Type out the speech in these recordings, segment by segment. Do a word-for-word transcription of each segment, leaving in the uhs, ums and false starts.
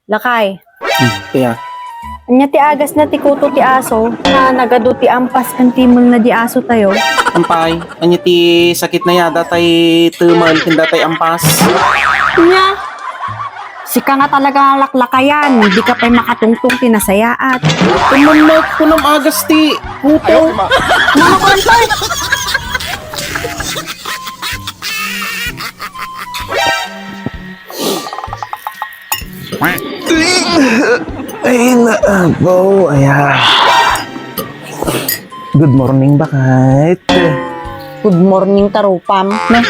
Lakay. Hmm, kaya? Ania ti agasna ti kuto ti aso, nga nagadu ti ampas ken timengna di asotayo? Ampay, ania ti sakitna ya, datay timeng ken datay ampas? Ania? Sika nga talaga nga laklakayan, dika pay makatungtong ti nasayaat. Tumulog, kunam agas ti kuto. Ayaw, ma- Mano ka, Ampay? Ay, naabaw, aya. Good morning, Bakayt. Good morning, tarupam. Na,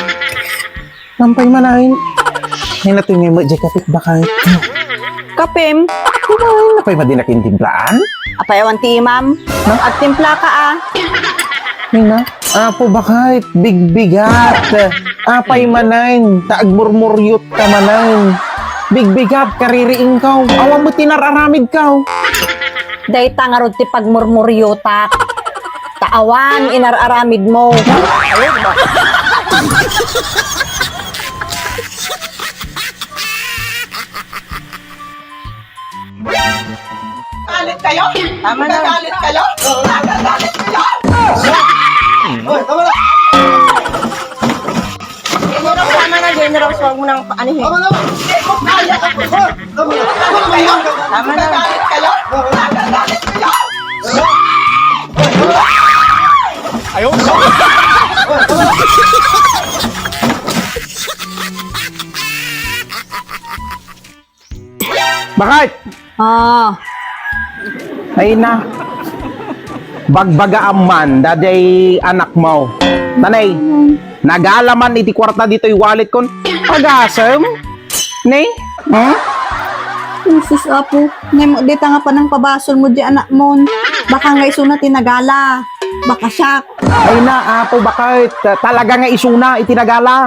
ampay manen. Ay, natuy nga mo, Jekapit, Bakayt. Kapem? Kumain na pa'y madinakin timplaan? Apay awan ti imam? No? Agtimpla ka, a. Nina, Apo, Bakayt, bigbigat. Apay manen, ta agmurmuryot ka manen. Bigbigat, kaririingkaw. Awan met ti inar-aramidkaw. Dayta ngarud ti pagmurmuryotak. Ta awan inar-aramidmo. Galit kayo? Tama na. Galit kayo? Galit kayo? Hoy, tama na. General, tama na, General. Huwag mo nang paanihin. Tama na. Tama na. Tama na. Tama na. Galit kayo? Galit kayo? Ayaw. Bakit? Ah. Ay na. Bagbagaam man, daday anak mo. Tanay, nagala man iti kuarta ditoy wallet kon. Agasem? Ne? Hmm? Jesus, Apo. Nay mo, dita nga panangpabasol mo di anak mon. Baka nga isuna ti nagala. Baka siak. Ay na, Apo, bakit? Talaga nga isuna iti nagala.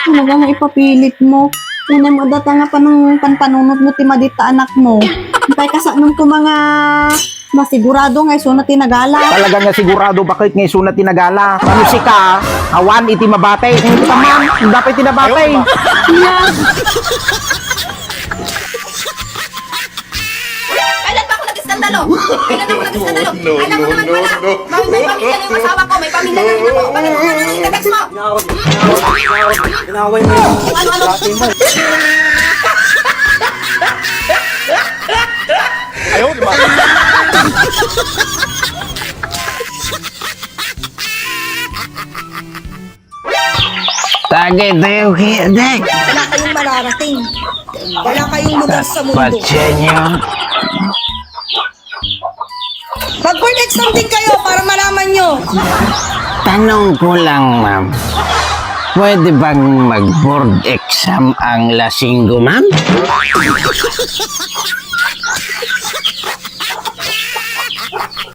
Talaga nga ipapilit mo. Unay mo data nga panang panpanunot mo ti madita anak mo. Antay kasano ko mga masigurado nga isuna ti nagala. Talaga nga sigurado, bakit nga isuna ti nagala? Ano sika? Awan iti mabate. Hindi ka man, dapat iti nabate. Kailan pa ako nag-iskandalo? Kailan ako nag-iskandalo? No, no, no, no. Alam mo naman pala, may, may pamilya na yung asawa ko, may pamilya na rin ako. Bakit ako na lang ika-text mo? Inaway mo. Ano, ano? Ayaw, di ba? Tagay tayo kaya, day. Wala kayong mararating. Wala kayong lugar sa mundo. Patse niyo. Mag-board exam din kayo para malaman nyo. Tanong ko lang, ma'am. Pwede bang mag-board exam ang lasinggo, ma'am?